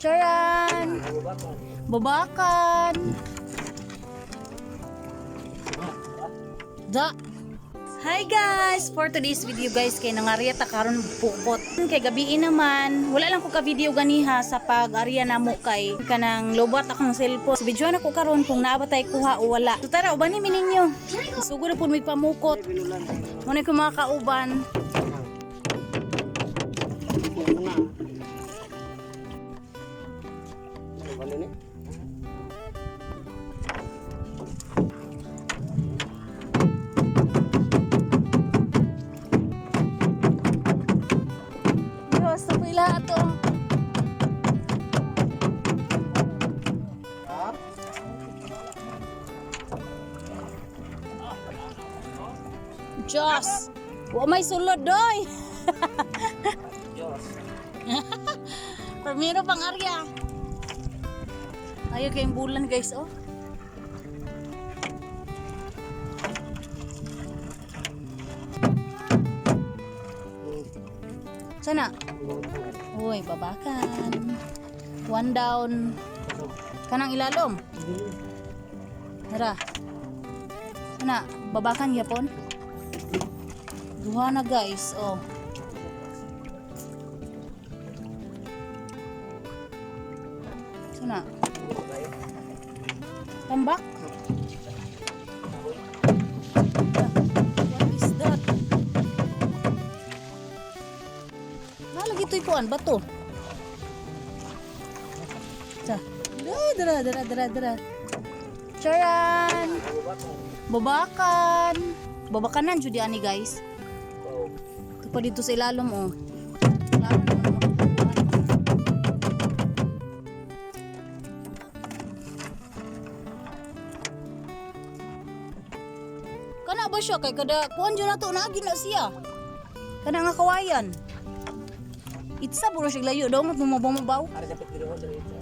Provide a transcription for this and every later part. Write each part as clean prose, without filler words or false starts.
Charan! Babakan! Da! Hi guys! For today's video guys, kay nangarya ta karon pukot. Kay gabi naman, wala lang ko ka video ganiha sa pag-arya namo kay kanang lobat akong cellphone. So, video na ko karon kung naa ba tay kuha o wala. So tara, uban ni ninyo. Sugod na pud may pamukot. Muna ko mga kauban. Diyos, pila ato. Diyos! Wa may sulod, doy! Diyos. Primero pang arya. Ayaw kayong bulan, guys, oh. Sana? Uy, babakan. One down. Kanang ilalom. Tara. Sana, babakan yapon. Duha na guys, oh. Sana. Tambak? What is that? Nalagi ito'y kuan, bato. Sa. Dara, dara, dara, dara. Charan! Babakan! Babakanan, jud ani guys. Ito pa dito sa ilalom, oh. Klaro naman makakuha. Kana ba siya kay kada kuan jud nato naagi na siya. Kana nga kawayan. Itsa buro siya layo daw mat mumabaw. Ara dapat diri ko diri ito.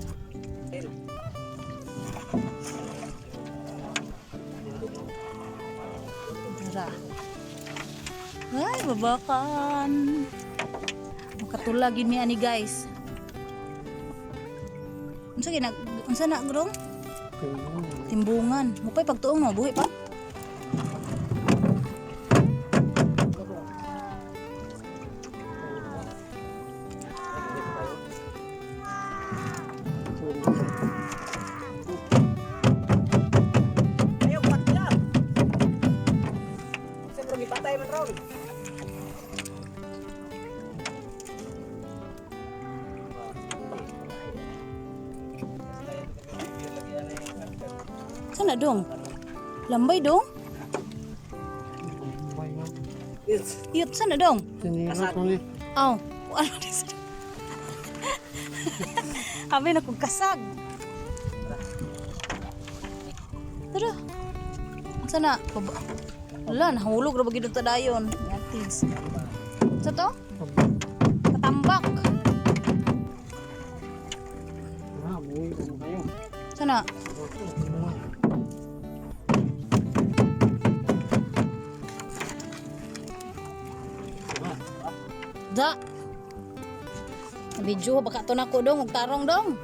Tara. Ay, babakan. Makatulag yun ni ani guys. Unsa ginag unsa na grong? Timbungan. Mupay pagtuong no, buhi pa. Ayo patya. Sa bro gipatay man ron. Sana dong? Lambay dong? Yes. Iyot sana dong? Kasag. Aw, ano ni sa? Kami na kong kasag. Tara. Sana wala, nahulog ra ba gid ta dayon. Yatids. Sa to? Katambak. Sana. Da. Video baka to nako dong og tarong dong.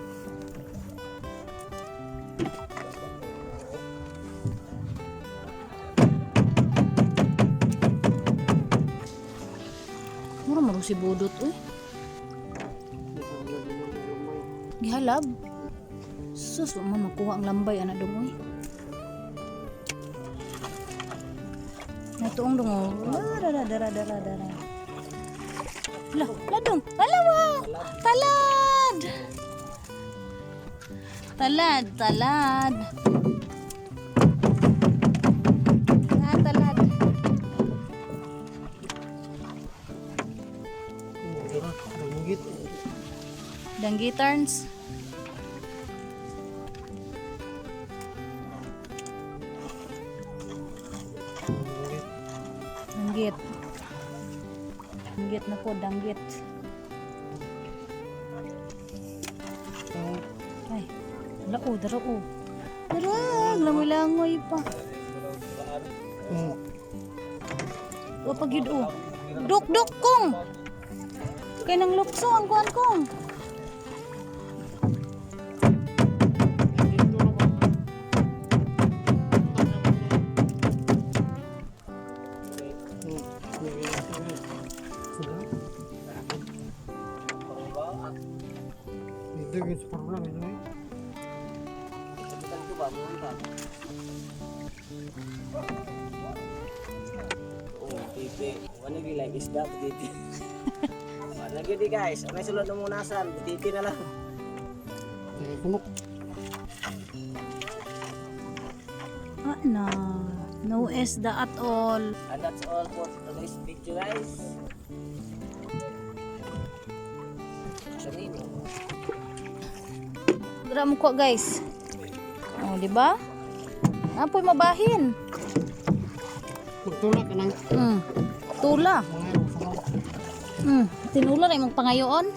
Mura maro si Budot uy. Gihalab. Sus, wa man makuha ang lambay ana dong uy. Natuong dong oh. Dara dara dara dara. Lah, ladong. Alawa. Talad. Talad, talad. Ah, talad. Danggi turns. Danggit. Danggit na po, danggit. Ay, wala oh, dara oh. Dara, langoy-langoy pa. Wa pa gyud oh. Duk duk kong. Kay nang lukso ang kuan kong. Ito sa problema ito eh. Kapitan ko ba? Mga ba? Oo, titi. Wala gyud like isda, titi. Wala gyud di, guys. May sulod na munasan, titi na lang. Eh, kumok. Ah, na. No isda at all. And that's all for today's video, guys. Kanino? Dira mo ko, guys. Oh, di ba? Apoy mabahin. Magtulak ka ng Tula. mga sa Tinula na imong pangayoon.